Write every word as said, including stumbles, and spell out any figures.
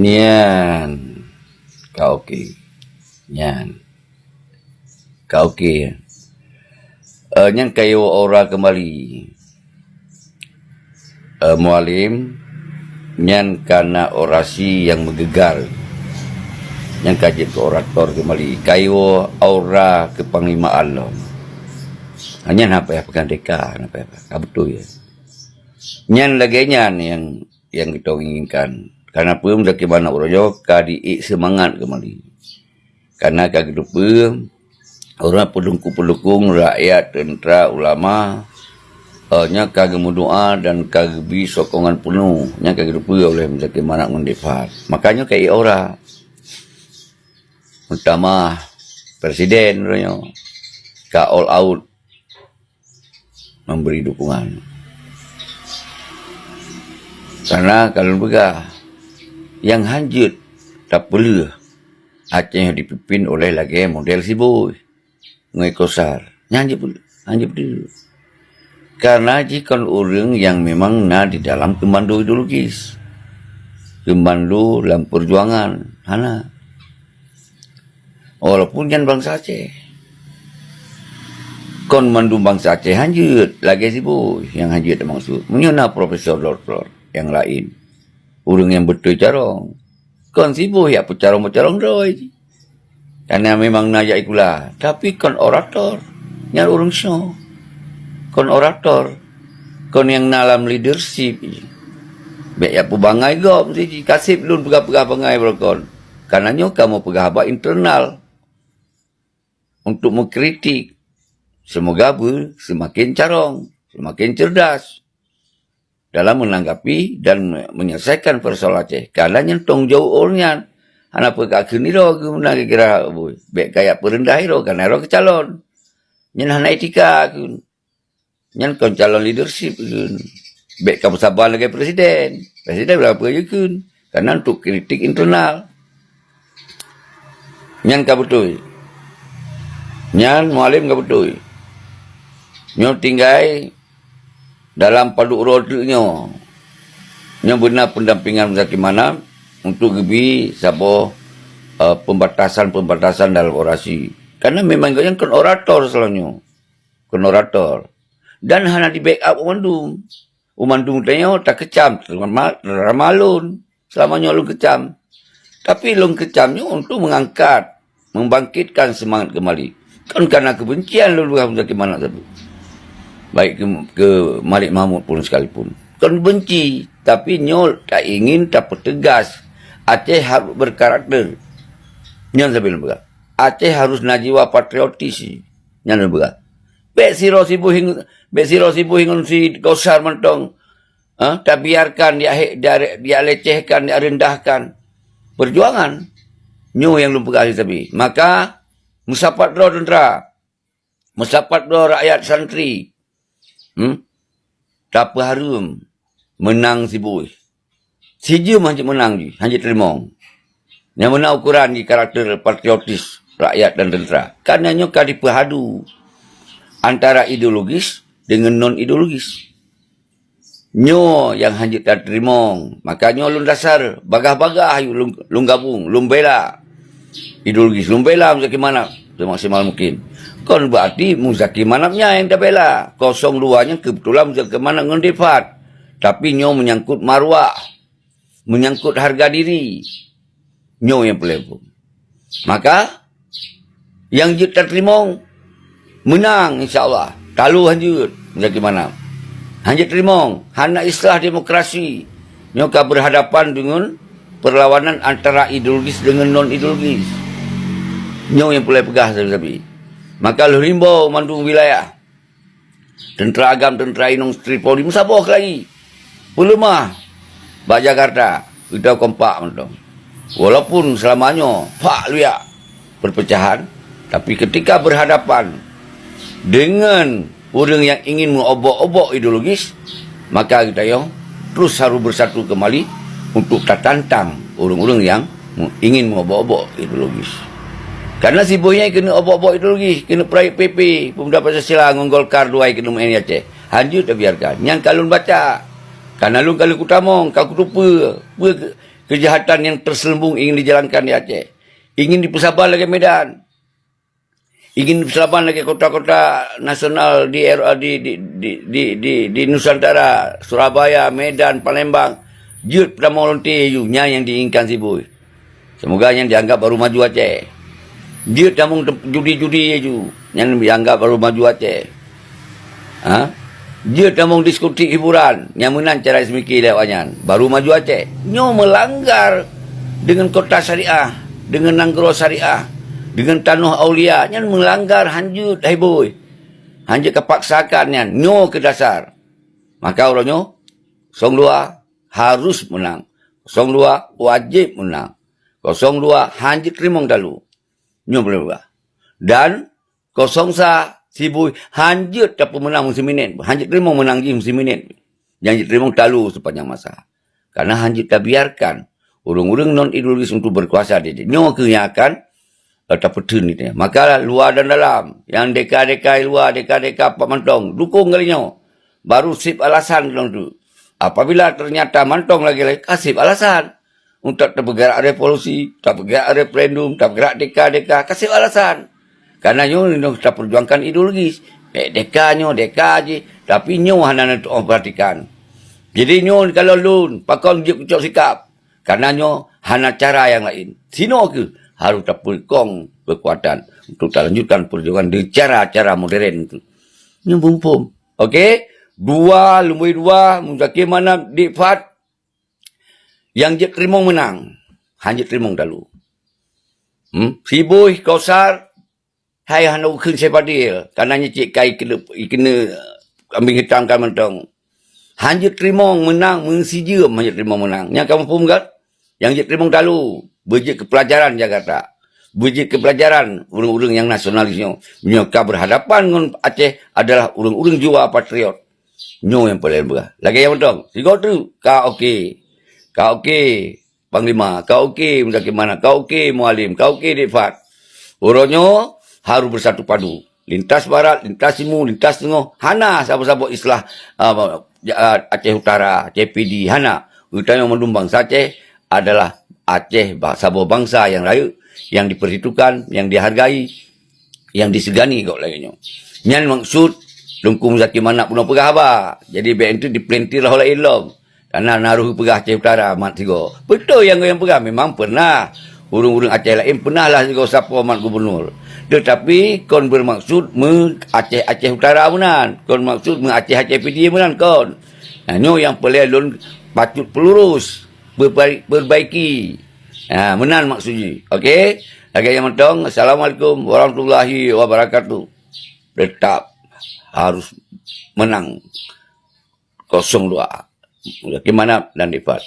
Nyan ka oke. Nyan ka oke. Eh, nyan kayue aura keumbali. Eh, Mualem, nyan ka na orasi nyang meugeugar. Nyan ka jeuet keu orator keumbali. Kayue aura keupangglimaan lom. Nyan hana payah peugah teuka, hana payah, ka beutôi. Nyan lagée nyan nyang, nyang geutanyoe inginkan. Kareuna peue, meuseuki manok uroe nyoe ka diék seumangat keumbali. Kareuna ka geuteupeue, ureuëng peudukung-peudukung, rakyat, teuntra, ulama, eh, nyan ka geumeudoá dan ka geubi sokongan peunoh, nyan ka geuteupeue oleh Muzakir Manaf ngon Dephat. Makajih ka ék aura. Meutamah presiden uroe nyoe ka all out memberi dukungan. Kareuna ka lôn peugah, nyang hán jeuet tapeuleueh Aceh dipimpin oleh lagée model Siboh ngon Koisar. Nyan jeuet peuleueh, hán jeuet peuleueh. Kareuna jih kon ureuëng nyang memang na di dalam keumando ideologis, keumando lam peujuangan, hana. Walaupun nyan bansa Aceh. Kon mandum bansa Aceh hán jeuet, lagée Siboh nyang hán jeuet tamaksud. Meunyoe na profesor, doktor nyang laén, ureuëng nyang beutôi carông, kon Siboh jak peucarông-peucarông droe jih. Kareuna memang na jak sikula, tapi kon orator, nyan ureuëng soe. Kon orator, kon nyang na lam leadership jih. Bék jak peubangai gob, meusti jih kaseb lôn peugah-peugah bangai barokon. Kareuna nyoe kamoe peugah haba internal untuk mengkritik. Semoga beu semakin carông, semakin cerdas dalam menanggapi dan me-, menyelesaikan persoalan Aceh. Kareuna nyan tanggung jaweueb ureuëng nyan. Hana peue ka kheun droe geuh meunan kira-kira, bék kajak peureundah droe, kareuna droe keucalon. Nyan hana etika kheun. Nyan kon calon leadership kheun. Bék ka meusaban lagée presiden. Presiden berapa je kheun. Kareuna untuk kritik internal. Nyan ka beutôi. Nyan Mualem ka beutôi. Nyoe tinggai dalam padub uroe teuk nyoe. Nyoe beuna pendampingan Muzakir Manaf untuk geubi saboh, eh, pembatasan-pembatasan dalam orasi. Kareuna memang gobnyan kon orator seulama nyoe. Kon orator. Dan hana di-backup mandum. Mandum tanyoe takeucam, terutama, terutama lôn. Seulama nyoe lôn keucam. Tapi lôn keucam nyoe untuk mengangkat, membangkitkan semangat kembali. Kon kareuna keubencian lôn peugah Muzakir Manaf sabe. Baik keu, keu Malik Mahmud pun sekalipun. Kon benci, tapi nyoe taingin tapeutegas Aceh harus berkarakter. Nyan sabe lôn peugah. Aceh harus na jiwa patriotis. Nyan lôn peugah. Bék sidroe Siboh, bék sidroe Siboh ngon si Koisar mantong, ha, tabiarkan, dia, dia, dilecehkan, direndahkan perjuangan. Nyoe nyang lôn peugah sabe. Maka, meusapat droe teuntra, meusapat droe rakyat santri, hmm, tapeuhareuem meunang Siboh. Sijeuem hana meunang jih, hana jiteurimong. Nyang meunan ukoran di karakter patriotis rakyat dan tentera. Karena nyoe ka dipeuhadu antara ideologis dengan non-ideologis. Nyoe nyang hana jeuet tateurimong. Maka nyoe lôn dasar, bagah-bagah ayue lôn, lôn gabong, lôn bela ideologis, lôn bela Muzakir Manaf semaksimal mungkin. Kon berarti Muzakir Manaf nyan nyang tabela. Kosong dua nyan keubeutulan Muzakir Manaf ngon Dephat. Tapi nyoe meunyangkut marwah, meunyangkut hareuga diri. Nyoe nyang peureulée. Maka, nyang jeuet tateurimong, meunang, insya Allah. Talo hana jeuet, Muzakir Manaf. Hana jeuet teurimong, hana istilah demokrasi. Nyoe ka berhadapan dengan perlawanan antara ideologis dengan non-ideologis. Nyoe nyang peureulée peugah sabe-sabe. Maka lheuh imbau mandum wilayah, tentera agam, tentera inong, Tripoli, meusaboh lagi. Peuleumah bak Jakarta, geutanyoe kompak mantong. Walaupun seulama nyoe pak luyak perpecahan, tapi ketika berhadapan dengan ureuëng nyang ingin meuobok-obok ideologis, maka geutanyoe terus harus bersatu kembali untuk tatantang ureuëng-ureuëng nyang ingin meuobok-obok ideologis. Karena Siboh nyan keuneuk obok-obok ideologis, keuneuk peurayeuk P P, Pemuda Pancasila ngon Golkar dua keuneuk meu'en di Aceh. Hana jeuet tabiarkan. Nyang ka lôn baca. Karena lôn ka lheueh kutamong, ka kuteupeue, peue kejahatan yang terselubung ingin dijalankan di Aceh. Ingin dipeusaban lagèe Medan. Ingin dipeusaban lagèe kota-kota nasional di, di, di, di, di, di, di Nusantara, Surabaya, Medan, Palembang. Jeuet peutamong lonte laju, nyan nyang diinginkan si Boy. Semoga nyan dianggap baru maju Aceh. Jeuet tamong tem-, judi-judi laju, nyan dianggap baru maju Aceh. Ha? Jeuet tamong diskotik hiburan, nyan meunan cara seumiké lé awaknyan, baru maju Aceh. Nyoe meulanggar deungon kota syariah, deungon nanggroe syariah, deungon tanoh aulia, nyan meulanggar, hanjeuet hai Boy. Hanjeuet kapaksakan nyan, nyoe keuh dasar. Maka uroe nyoe, kosong dua harus meunang. Kosong dua wajéb meunang. Kosong dua hanjeuet teurimong talu. Nyoe boleh peugah. Dan kosong sa si Boy hanjeuet tapeumeunang meuseuminét, hanjeuet teurimong meunang jih meuseuminét. Nyang jiteurimong talu sepanjang masa. Karena hanjeuet tabiarkan ureuëng-ureuëng non ideologis untuk berkuasa di, di. Nyoe keuh nyang akan, eh, tapeutheun di. Maka luwa dan dalam, nyang deka-deka luwa, deka-deka pat mantong, dukung kali nyoe. Baru seb alasan lom tu. Apabila ternyata mantong lagi-lagi, ka seb alasan. Untuk tapeugerak revolusi, tapeugerak referendum, tapeugerak deka-deka, ka seb alasan. Karena nyoe, nyoe tapeujuangkan ideologis. Bèk deka nyoe, deka jih. Tapi nyoe hana neutuoh perhatikan. Jadi nyoe kalau lôn, pakon jeuet kucok sikap. Karena nyoe hana cara nyang laén. Sinoe keuh harus tapeukong keukuatan untuk talanjutkan perjuangan di cara-cara modern tu. Nyoe muphom. Oke? Dua, lumbôi dua, Muzakir Manaf, Dek Fad, nyang jeuet teurimong meunang. Hanjeuet teurimong talu. Hmm? Si Boy, Kausar, hai hana ukheun Syekh Fadil, karena nyan cit ka ikeuneu, ikeuneu kambing hitam ka mantong. Hanjeuet teurimong meunang, meusijeuem hanjeuet teurimong meunang. Nyang ka muphom kan? Nyang jeuet teurimong talu, beujeuet keu pelajaran Jakarta. Beujeuet keu pelajaran ureuëng-ureuëng nyang nasionalis nyoe. Meunyoe ka berhadapan ngon Aceh adalah ureuëng-ureuëng jiwa patriot. Nyoe nyang paleng peugah. Lagèe nyang mantong, sigoe treuk, ka oke. Ka oke. Panglima, ka oke Muzakir Manaf, ka oke Mualem, ka oke Dek Fad. Uroe nyoe harus bersatu padu. Lintas Barat, lintas Timu, lintas Teungoh, hana saboh-saboh istilah, ah, ah, Aceh Utara, Aceh Pidie, hana. Geutanyoe mandum bansa Aceh adalah Aceh ba-, saboh bansa nyang rayeuk, nyang dipersatukan, nyang dihargai, nyang disegani gob lagèe nyoe. Nyan maksud Teungku Muzakir Manaf bunoe peugah haba. Jadi bèk enteuk dipelintir lah laén lom. Karena na roh peugah Aceh Utara mat sigoe. Beutôi nyang gobnyan peugah, memang pernah. Ureuëng-ureuëng Aceh laén pernah lah sigoe sapo mat gubernur. Tetapi kon bermaksud meu-Aceh-Aceh Utara meunan. Kon maksud meu-Aceh-Aceh Pidie meunan kon. Nah, nyoe nyang paleng lôn patut peulurus, perbai-, perbaiki. Ha, meunan maksud jih. Oke? Lagèe nyang mantong, Assalamualaikum warahmatullahi wabarakatuh. Tetap harus menang. Kosong dua. Muzakir Manaf dan Dek Fad.